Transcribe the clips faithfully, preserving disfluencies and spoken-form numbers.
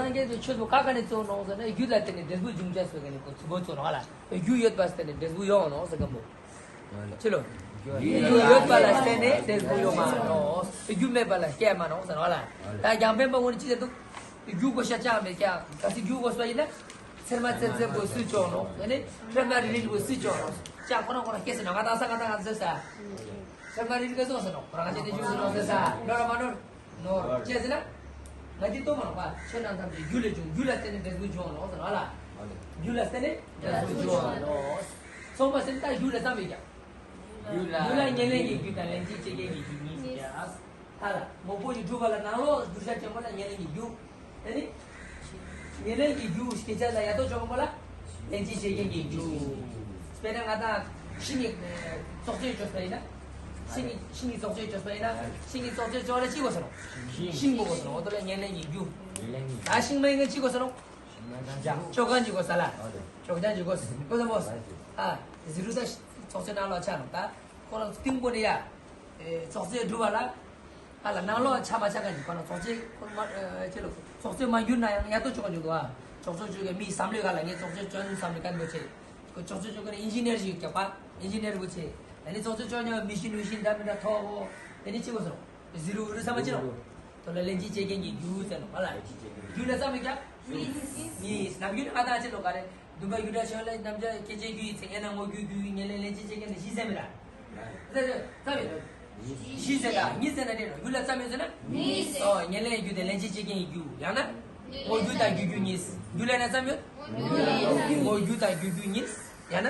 སངས་རྒྱས་ཀྱི་ཆོས་པོ་ག་ག་ནས་གཙོ་བོ་ནོག་ཟེར་ན། རྒྱུ་ལ་བརྟེན་ནས་འབྲས་བུ་འབྱུང་བྱ་ཟེར་ག་ནས་ཁོ་ཚིག་པོ་གཙོ་ནོག་ལ། རྒྱུ་ཡོད་པ་བརྟེན་ནས་འབྲས་བུ་ཡོང་ནོག་ཟེར་ག་མོ། ཅི་ལོ། རྒྱུ་ཡོད་པ་ལ་བརྟེན་ནས་འབྲས་བུ་ཡོང་མ་ནོག། རྒྱུ་མེད་པ་ལ་སྐྱེ་མ་ནོག་ཟེར་ནོག་ལ། ད་རྒྱང་འཕེན་པ་ངོ་ནས་ཅི་ཟེར་འདུག། རྒྱུ་དགོས་ཤ་ཅང་མེད་ཀྱང་གལ་སྲིད་རྒྱུ་དགོས་པ་ཡིན་ན། ཚེར་མ་ཚེར་ཚེར་དགོས་སུ་ཅོག་ནོག། ཡ་ནི་ཕྲ་མ་རིལ་རིལ་དགོས་སུ་ཅོག་ནོག། ཅང་ཁོ་ན་ཁོ་ན་སྐྱེ་ཟེར་ནོག། ང་དང་ས་ང་དང་ང་ཚོ་ས། ཕྲ་མ་རིལ་རིལ་ག་ཟོ་ཟེར་ནོག། ཁོ་རང་ཅི་ནས་རྒྱུ་ཟེར་ནོག་ཟེར་ས། ནོར་མ་ནོར། ནོར། ཅི་ཟེར་ན། ང་ཅི་ལྟོ་མ་ནོག་པ། ཆོས་རྣམས་ཐམས་ཅད་རྒྱུ་ལས་བྱུང་། རྒྱུ་ལ་བརྟེན་ནས་འབྲས་བུ་འབྱུང་བ་ནོག་ཟེར་ནོག་ལ། རྒྱུ་ལ་བརྟེན་ནས་འབྲས་བུ་འབྱུང་བ་ནོག། ཚོགས་པ་ཟེར་ན་ད་རྒྱུ་ལ་བསམ་ཡོད་ཀྱང་། རྒྱུ་ལ་ཉེར་ལེན་གྱི་རྒྱུ་དང་ལན་གཅིག་བྱེད་མཁན་གྱི་རྒྱུ་གཉིས་ཟེར་ཀྱང་། ཧ་ལ། མང་པོ་ཡི་སྒྲུབ་པ་ལ་ནང་ལོགས་བསྒྱུར་བྱ་ཆེན་པོ་ལ་ཉེར་ལེན་གྱི་རྒྱུ། དེ་ནི། ཉེར་ལེན་གྱི་རྒྱུ་སྐད་ཆ་ལ་ཡ་ཏོ་ཆོག་པོ་ལ། ལན་གཅིག་བྱེད་མཁན་གྱི་རྒྱུ། དཔེར་ན་ང་དང་ཤིང་གི་བཙོག་ཆོས་བཅོས་པ་ཡིན་ན། ཤིང་གི་ཤིང་གི་བཙོག་ཆོས་བཅོས་པ་ཡིན་ན། ཤིང་གི་བཙོག་ཆོས་བཅོས་ལ་ཅི་དགོས་ཟེར་ནོག། ཤིང་དགོས་ཟེར་ནོག། འོ་དོ་ལ་ཉེར་ལེན་གྱི་རྒྱུ། ད་ཤིང་མ་ཡིན་མཁན་ཅི་དགོས་ཟེར་ནོག། བཅོས་མཁན་ཅིག་དགོས་ས་ལ། བཅོས་མཁན་ཅིག་དགོས། དགོས་ས་མོ། ཨ། ཟི་རུ་ད་བཙོག་ཆོས་ནང་ལོགས་ཆ་ནོག། ད་ཁོ་རང་གཏིང་པོ་ནས་ཡ། བཙོག་ཆོས་སྒྲུབ་པ་ལ། ཧ་ལ། ནང་ལོགས་ཆ་མ་ཆ་ག་ཅིག་ཁོ་ན་བཙོག་ཆོས་ཁོ་མ་ཅི་ལོ། བཙོག་ཆོས་མ་གྱུར་ན་ཡང་ཡ་ཏོ་ཆོག་ག་འཇུག་གོ། ཨ། བཙོག་ཆོས་བཅོས་མཁན་མིའི་བསམ་བློའི་ཁ་ལ་ངས་བཙོག་ཆོས་བཅོས་ནི་བསམ་བློ་ག་འདོད་ཆེ། ཁོ་བཙོག་ཆོས་བཅོས་མཁན་ཨིན་ཇི་ནེར་ཞིག་རྒྱག་པ། ཨིན་ཇི་ནེར་བུ་ཆེ། ཨ་ནི་བཙོག་ཆོས་བཅོས་མཁན་མི་ཤིན་མི་ཤིན་ད་མི་ད་ཐོག་འོ། ཨ་ནི་ཅི་གོ་སོང་། ཟི་རུ་འུ་རུ་ས་མ་ཅི་ལོ། དོ་ལ་ལན་གཅིག་བྱེད་མཁན་གྱི་རྒྱུ་ཟེར་ནོག་པ་ལ། རྒྱུ་ལ་ཙམ་ཡོད་ཀྱང་། གཉིས། ནམ་རྒྱུན་ང་དང་ཅི་ལོ་ག་རེ། འདུན་པ་རྒྱུ་འབྲས་ཆོས་ལ་རྣམ་གཞག་སྐད་ཅིག་རྒྱུ་ཡི་ཚེ་ངེས་ན་ངོ་རྒྱུ་རྒྱུ་ཡི་ཉེར་ལེན་ལན་གཅིག་བྱེད་མཁན་ནི་བཞི་ཟེར་མི་ལ། ཙམ་ཡོད། བཞི་ཟེར་ད་གཉིས་ཟེར་ན་འདྲེ་རོ། རྒྱུ་ལ་ཙམ་ཡོད་ཟེར་ན། གཉིས། ཨོ་ཉེར་ལེན་རྒྱུ་དེ་ལན་གཅིག་བྱེད་མཁན་གྱི་རྒྱུ་ཡང་ན། ངོ་རྒྱུ་དང་རྒྱུ་རྒྱུ་གཉིས། རྒྱུ་ལ་ན་ཙམ་ཡོད། ངོ་རྒྱུ་དང་རྒྱུ་རྒྱུ་གཉིས། ཡང་ན།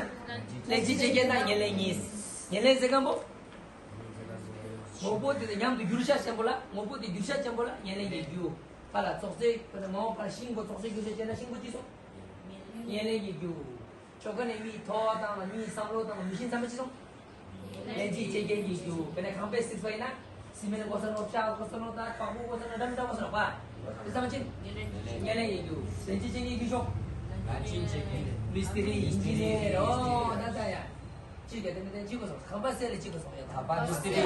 ལན་གཅིག་བྱེད་མཁན་དང་ཉེར་ལེན་གཉིས། ཉེར་ལེན་ཟེར་མཁན་པོ། ངོ་བོ་དེ་དང་མཉམ་དུ་འགྱུར་བྱ་ཆེན་པོ་ལ། ངོ་བོ་དེ་འགྱུར་བྱ་ཆེན་པོ་ལ་ཉེར་ལེན་གྱི་རྒྱུ། ཕ་ལ་ཙོག་ཙེ་ཁོ་ན་མ་འོངས་པར་ཤིང་པོ་ཙོག་ཙེ་འགྱུར་བྱ་བྱས་ན་ཤིང་པོ་ཅི་སོང་། ཉེར་ལེན་གྱི་རྒྱུ། ཆོ་ག་ནས་མིའི་ཐོ་བ་དང་མིའི་བསམ་བློ་དང་མི་ཤིན་ཚང་མ་ཅི་སོང་། ལན་གཅིག་བྱེད་མཁན་གྱི་རྒྱུ། དཔེར་ན་ཁང་པའི་སྲིད་པ་ཡིན་ན། སི་མེན་དགོས་ས་ནོ། ལྕགས་དགོས་ས་ནོ། ད་བག་བུ་དགོས་ས་ནོ། འདྲ་མི་འདྲ་དགོས་ས་ནོ་པ། དེ་ཚང་མ་ཅི། ཉེར་ལེན་གྱི་རྒྱུ། ལན་གཅིག་བྱེད་མཁན་གྱི་རྒྱུ་ཤོག། མི་སི་ཏི་རི་ཨིན་ཇི་ནེར་རོ། ད་ད་ཡ། ཅི་ག་དེ་མི་དེ་ཅི་གོ་སོང་། ཁང་པ་སེལ་ལ་ཅི་གོ་སོང་ཡ། ད་པ་མི་སི་ཏི་རི།